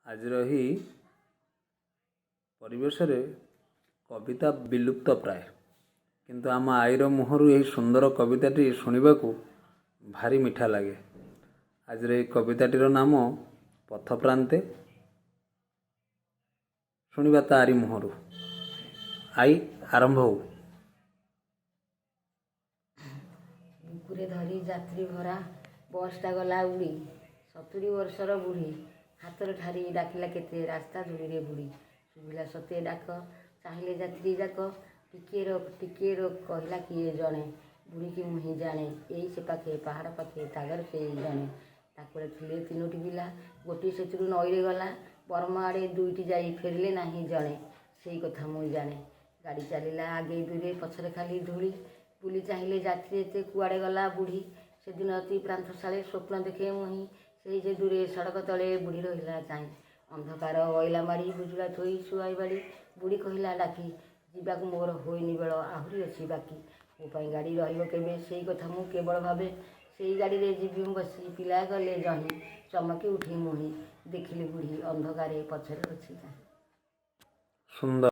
ଆଜିର ଏହି ପରିବେଶରେ କବିତା ବିଲୁପ୍ତ ପ୍ରାୟ, କିନ୍ତୁ ଆମ ଆଈର ମୁହଁରୁ ଏହି ସୁନ୍ଦର କବିତାଟି ଶୁଣିବାକୁ ଭାରି ମିଠା ଲାଗେ। ଆଜିର ଏହି କବିତାଟିର ନାମ ପଥପ୍ରାନ୍ତେ। ଶୁଣିବା ତାରି ମୁହଁରୁ। ଆଈ, ଆରମ୍ଭ ହଉ। ବୁକୁରେ ଧରି ଯାତ୍ରୀ ଭରା ବସ୍ଟା ଗଲା ଉଡ଼ି। 70 ବର୍ଷର ବୁଢ଼ୀ ହାତରେ ଠାରି ଡାକିଲା କେତେ ରାସ୍ତା ଧୂଳିରେ ବୁଡ଼ି। ଶୁଭିଲା ସତେ ଡାକ, ଚାହିଁଲେ ଯାତ୍ରୀ ଯାକ। ଟିକିଏ ରୋକ, ଟିକିଏ ରୋକ, କହିଲା କିଏ ଜଣେ। ବୁଢ଼ୀକି ମୁହିଁ ଜାଣେ, ଏଇ ସେପାଖେ ପାହାଡ଼ ପାଖେ ତା ଘର ସେଇ ଜଣେ। ତା କୋଳେ ଥିଲେ ତିନୋଟି ପିଲା, ଗୋଟିଏ ସେଥିରୁ ନଈରେ ଗଲା। ବର୍ମା ଆଡ଼େ ଦୁଇଟି ଯାଇ ଫେରିଲେ ନାହିଁ ଜଣେ, ସେଇ କଥା ମୁଁ ଜାଣେ। ଗାଡ଼ି ଚାଲିଲା ଆଗେଇ ଦୂରେ, ପଛରେ ଖାଲି ଧୂଳି। ବୁଲି ଚାହିଁଲେ ଯାତ୍ରୀ ଏତେ, କୁଆଡ଼େ ଗଲା ବୁଢ଼ୀ? ସେଦିନ ଅତି ପାନ୍ଥଶାଳେ ସ୍ୱପ୍ନ ଦେଖେ ମୁହିଁ, ସେଇ ଯେ ଦୂରେ ସଡ଼କ ତଳେ ବୁଢ଼ୀ ରହିଲା ଚାହିଁ। ଅନ୍ଧକାର ଅଇଲା ମାଡ଼ି, ବୁଜୁଳା ଥୋଇ ଶୁଆଇ ବାଡ଼ି। ବୁଢ଼ୀ କହିଲା ଡାକି, ଯିବାକୁ ମୋର ହୋଇନି ବେଳ, ଆହୁରି ଅଛି ବାକି। ମୋ ପାଇଁ ଗାଡ଼ି ରହିବ କେବେ, ସେଇ କଥା ମୁଁ କେବଳ ଭାବେ। ସେଇ ଗାଡ଼ିରେ ଯିବି ମୁଁ ବସି, ପିଲା ଗଲେ ଯହିଁ। ଚମକି ଉଠି ମୁହିଁ ଦେଖିଲି ବୁଢ଼ୀ ଅନ୍ଧକାରେ ପଛରେ ଅଛି ଚାହିଁ। ସୁନ୍ଦର।